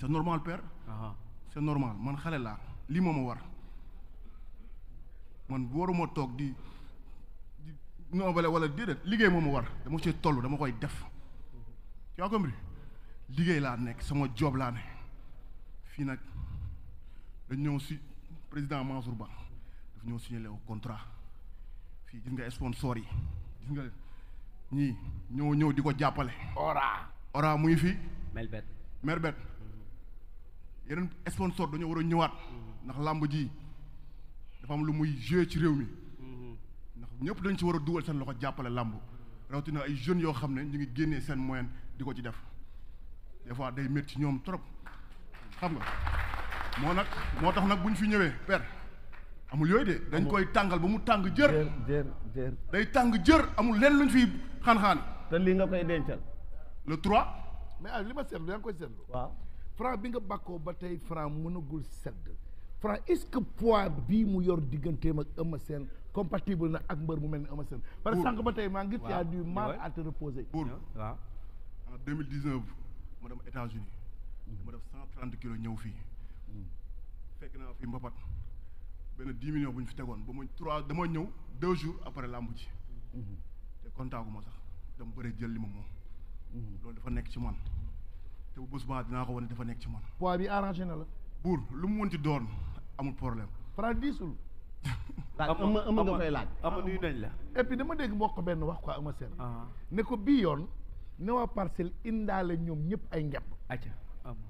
c'est normal père. c'est normal man xale laa lii moo ma war man waruma toog di non wala déedéet liggéey moo ma war dama see toll dama koy def tu as compris liggéey laa nekk sama job laa ne fii nag dañ ñëw si président Mansour Ba daf ñëw signé au contrat fii gis nga sponsor yi gis nga ñii ñëw di ko jàppale. Ora muy fii. Melbet yeneen sponsor dañoo war a ñëwaat ndax làmb ji dafa am lu muy joué ci réew mi ndax ñëpp dañ ci war a dugal seen loxo jàppale làmb rawatina ay jeunes yoo xam ne ñu ngi génnee seen moyen di ko ci def des fois day métti ñoom trop xam nga moo tax nag bu ñu fi ñëwee père amul yooyu de dañ koy tàngal ba mu tàng jër day tàng jër amul lenn luñ fi xaan-xaan te lii nga koy dencal le 3 mais li ma seetlu yaa ngi koy seetlu waaw Franc bi nga bàkkoo ba tey Franc mënagul sedd Franc est-ce que poids bii mu yor digganteem ak Eumeu Sène compatible na ak mbër mu mel ni Eumeu Sène parce que sànq ba tey maa ngi tu as du mal à te reposer pour waaw en 2019 ma dem États-Unis ma def 130 kilos ñëw fii fekk naa fi mbapat benn 10 millions bu ñu fi tegoon ba ma 3 dama ñëw 2 jours après làmb ji te kontaagu ma sax dama bëre jël li ma moom loolu dafa nekk ci man te bu bés ba dinaa ko wane dafa nekk ci man. poids bi arrangé na la. buur lu mu mënti doon amul problème. Franc diisul. ëmb nga koy laaj. nuyu nañ la. et puis dama dégg mbokk benn wax quoi Eumeu Sène. ne ko bii yoon ne waa Parcelles indaale ñoom ñëpp ay ngepp.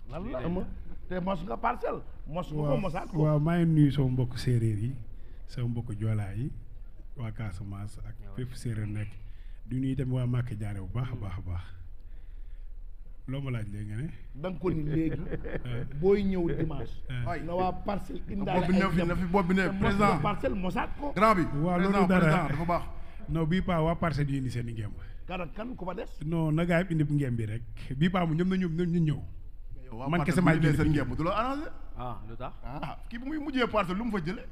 lan la ëmb te mos nga Parcelles. mos nga ko mosaat ko. waaw maa ngi nuyu sama mbokk séeréer yi sama mbokk joolaa yi waa Casamance ak fépp séeréer nekk du nuyu tamit waa Màkka Jaare bu baax a baax a baax. loo ma laaj léegi nga ne. da nga ko ni léegi. booy ñëw dimanche. na waa Parcelles indaale ay na fi bopp bi ne président Parcelles mosaat ko. grand bi. waaw loolu dara dafa baax. non bii paa waa Parcelles yu indi seen i ngemb. kan ku fa des. non na gaa yi indi ngemb bi rek bii paa mu ñoom na ñu ñëw. man kese maa jëlee seen ngemb du la arrangé. lu tax. kii bu muy mujjee Parcelles lu mu fa jëlee.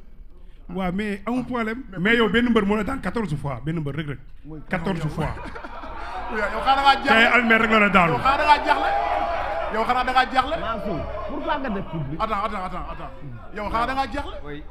waaw mais amul problème. mais yow benn mbër moo la daan 14 fois benn mbër rek 14 fois. yow xanaa da ngaa jaaxle tey almer rek la la daanu. yow xanaa da ngaa jaaxle. yow xanaa da ngaa jaaxle. pourquoi nga def public. attends yow xanaa da ngaa jaaxle.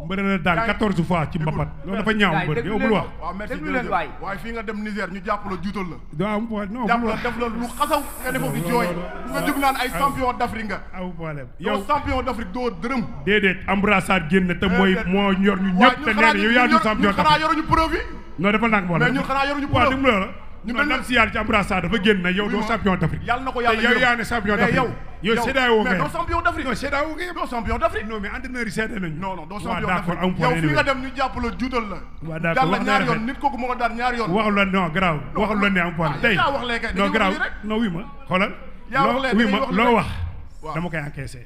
mbër la daan 14 fois ci mbapat. loolu dafa ñaaw mbër yow bul wax. waaw merci jërëjëf waaye fii nga dem Niger ñu jàpp la juutal la. waaw amul problème non jàpp la def la lu xasaw nga ne foofu jooy. nga jóg naan ay champion d'Afrique nga. amul problème yow champion d'Afrique doo dërëm. déedéet embrassade génn te moo ñor ñu ñëpp te nee na yow yaa du champion d'Afrique. xanaa yoruñu preuve yi. non dafa nang wala mais ñun xanaa yoruñu preuve. waaw déglu la ñu dem si yàlla ci embrassade dafa génn na yow doo champion d'Afrique. yàlla na ko yàlla yow yaa ne champion d'Afrique. yow CEDEAO nga mais doo champion d'Afrique. non CEDEAO nga doo champion d'Afrique. non mais entraîneur yi seede nañu. non doo champion d'accord d'Afrique. yow fii nga dem ñu jàpp la juutal la. waaw d'accord wax ñaari yoon nit kooku moo ko daan ñaari yoon. waxul la non garaaw waxul la ne am point tey non garaaw non wi ma xoolal. wi ma loo wax dama koy encaissé.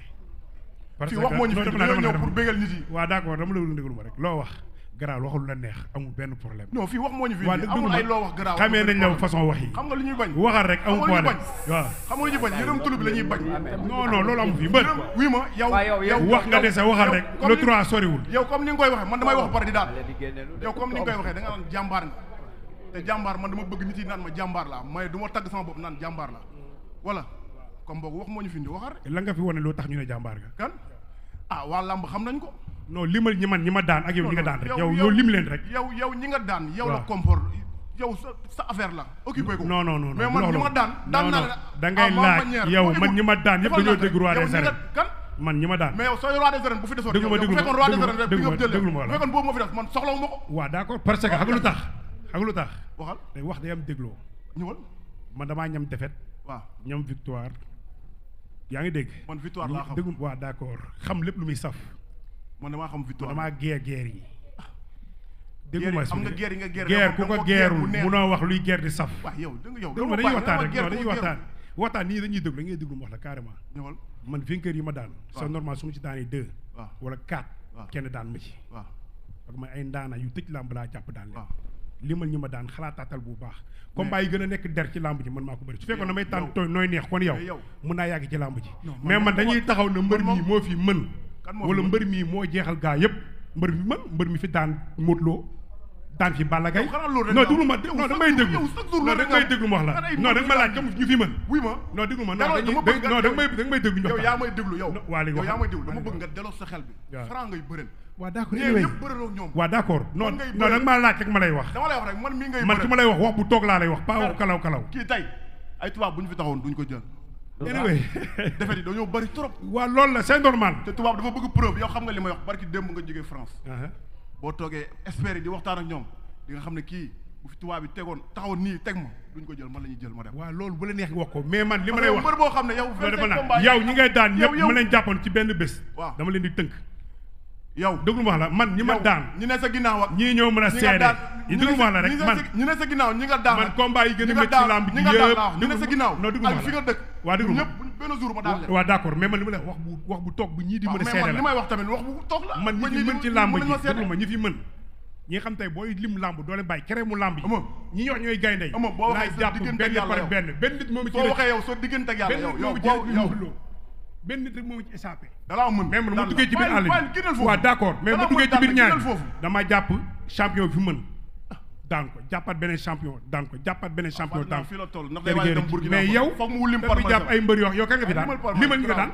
parce que wax moo ñu fi ñëw pour bégal nit yi. waaw d'accord dama la déglu ma rek loo wax garaaw waxul la neex amul benn problème. non fii wax moo ñu fi amul ay loo wax garaaw. xamee nañ la façon wax yi. xam nga lu ñuy bañ. waxal rek amul problème waaw. xam nga lu ñuy bañ yërëm tulu bi la ñuy bañ. non loolu amul fi mbër. wi ma yow wax nga dese waxal rek le 3 soriwul. yow comme ni nga koy waxee man damay wax pare di daal. yow comme ni nga koy waxee da nga naan jàmbaar nga te jàmbaar man dama bëgg nit yi naan ma jàmbaar la mais du ma tagg sama bopp naan jàmbaar la voilà comme boog wax moo ñu fi indi waxal rek. la nga fi wane loo tax ñu ne jàmbaar nga. kan waa làmb xam nañ ko. non limal ñi ma daan ak yow ñi nga daan rek yow lim leen rek. yow ñi nga daan yow la comporte yow sa affaire la occupé ko. non mais man ñi ma daan naa la da ngay laaj yow man ñi ma daan yëpp dañoo dégg roi des arènes kan man ñi ma daan mais yow sooy roi des arènes bu fi desoon yow bu fekkoon roi des arènes rek bi nga jëlee bu fekkoon boobu moo fi des man soxlawu ma ko. waaw d'accord parce que xam nga lu tax waxal day wax day am dégloo ñëwal man damaa ñam défaite waaw ñam victoire yaa ngi dégg man victoire laa xam déglu waaw d'accord xam lépp lu muy saf man damaa xam victoire damaa guerre yi déggu ma xam nga guerre yi nga guerre ku ko guerreul munoo wax luy guerre di saf waaw yow dañuy waxtaan rek non dañuy waxtaan nii dañuy déglu da ngay déglu mu wax la carrément ñëwal man vainqueur yi ma daan c'est normal su ma ci daanee 2 wala 4 kenn daan ma ci waaw ak man ay ndaana yu tëj làmb laa jàpp daan leen limal ñi ma daan xalaataatal bu baax combat yi gën a nekk der ci làmb ji man maa ko bëri su fekkoon damay tànn tooy nooy neex kon yow mun naa yàgg ci làmb ji mais man dañuy taxaw na mbër mii moo fi mën wala mbër mii moo jeexal gaa yëpp mbër mi fi daan Modou Lo daan fi Balla Gaye xanaa loolu rek non déglu ma non da may déglu non da may déglu ma wax la non da nga ma laaj comme ñu fi mën wuy ma non déglu ma non da nga may déglu ñu yow yaa may déglu yow waa léegi yow yaa may déglu dama bëgg nga delloo sa xel bi Franc ngay bëreel waaw d'accord ñëpp bëreloo ñoom waaw d'accord non non da nga maa laaj rek ma lay wax dama lay wax rek man mii ngay man ki ma lay wax bu toog laa lay wax pas wax kalaw kii tey ay tubaab bu ñu fi taxawoon duñ ko jël anyway defet yi dañoo bëri trop waaw loolu la c'est normal te tubaab dafa bëgg preuve yow xam nga li may wax barki démb nga jógee France boo toogee experts yi di waxtaan ak ñoom di nga xam ne kii bu fi tubaab bi tegoon taxawoon nii teg ma duñ ko jël man la ñuy jël ma dem waaw loolu bu la neex wax ko mais man li ma lay wax mbër boo xam ne yow dafa naa yow ñi ngay daan ñëpp ma leen jàppoon ci benn bés waaw dama leen di tënk yow déglu ma wax la man ñi ma daan ñi ne sa ginnaaw ak ñii ñëw mën a seede yi déglu ma wax la rek man ñi ne sa ginnaaw ñi nga daan man combat yi gën a métti ci lamb ji yëpp ñi ne sa ginnaaw non déglu ma ak fi nga dëkk waaw déglu ma ñëpp benn jour ma daan leen waaw d'accord mais man li ma lay wax bu toog bu ñii di mën a seede la li may wax tamit wax bu toog la man ñi fi mën ci lamb ji déglu ma ñi fi mën ñi xam tey booy lim lamb doole bàyyi kere mu lamb yi ñi wax ñooy gaynde yi boo laay waxee jàpp sa diggante benn ak par benn benn nit moom ci soo waxee yow sa diggante ak yàlla yow benn nit rek moom ci échappé dalaa mën même mu duggee ci biir àll bi waaw d'accord mais mu duggee ci biir ñaar dama jàpp champion fi mën daan ko jàppaat beneen champion daan ko jàppaat beneen champion daan ko mais yow da fi jàpp ay mbër yoo yow kan nga fi daan limal ñi nga daan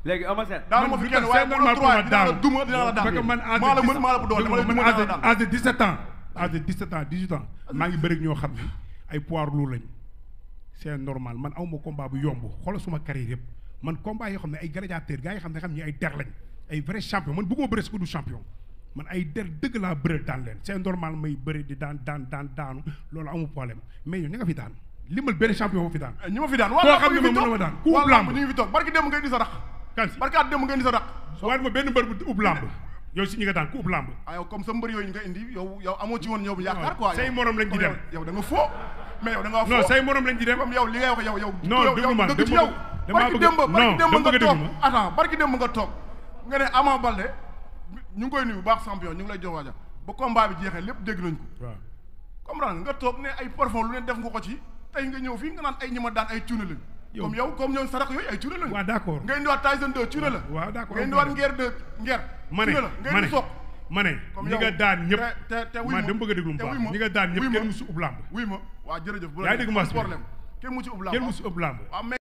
léegi Eumeu Sène daal ma fi kenn waaye bu la droit dinaa la duma dinaa la daan man maa la mën maa la bu doole dama lay duma dinaa la daan âge de 17 ans âge de 17 ans 18 ans maa ngi bëri ñoo xam ne ay poids lourds lañ c'est normal man awma combat bu yomb xoolal suma carrière yëpp man combat yoo xam ne ay gladiateur gars yi xam ne ay der lañ ay vrai champion man bëgguma bëri si ko du champion man ay der dëgg laa bëri daan leen c'est normal may bëri di daanu loolu amul problème mais yow ña nga fi daan limal benn champion fi daan ñi ma fi daan koo xam ne ma mën na ma daan ku ub lamb ñu ngi fi toog barki dem ngay di sa rax kan si barkaat dem ngay di sa rax waaye ma benn mbër bu ub lamb yow si ñi nga daan ku ub lamb yow comme sa mbër yooyu nga indi yow amoo ci woon yow bu yaakaar quoi say morom lañ ci dem yow da nga foo mais yow da nga foo non say morom lañ ci dem comme yow li ngay wax yow non déglu ma dëgg ci yow barki dem nga toog attends barki dem nga toog nga ne Ama Baldé ñu ngi koy nuyu bu baax champion ñu ngi lay jox waaja ba combat bi jeexee lépp dégg nañ ko waaw comprendre nga toog ne ay parfum lu ne def nga ko ci tey nga ñëw fii nga naan ay ñi ma daan ay cuune lañ comme yow comme ñoom sarax yooyu ay cuune lañ waaw d'accord nga indiwaat Tyson 2 cuune la waaw d'accord nga indiwaat ngeer 2 ngeer ma ne ñi nga daan ñëpp te man dama bëgg a déglu mu baax ñi nga daan ñëpp kenn musu ub lamb wuy ma waaw jërëjëf yaa dégg mas problème kenn musu ub lamb kenn musu ub lamb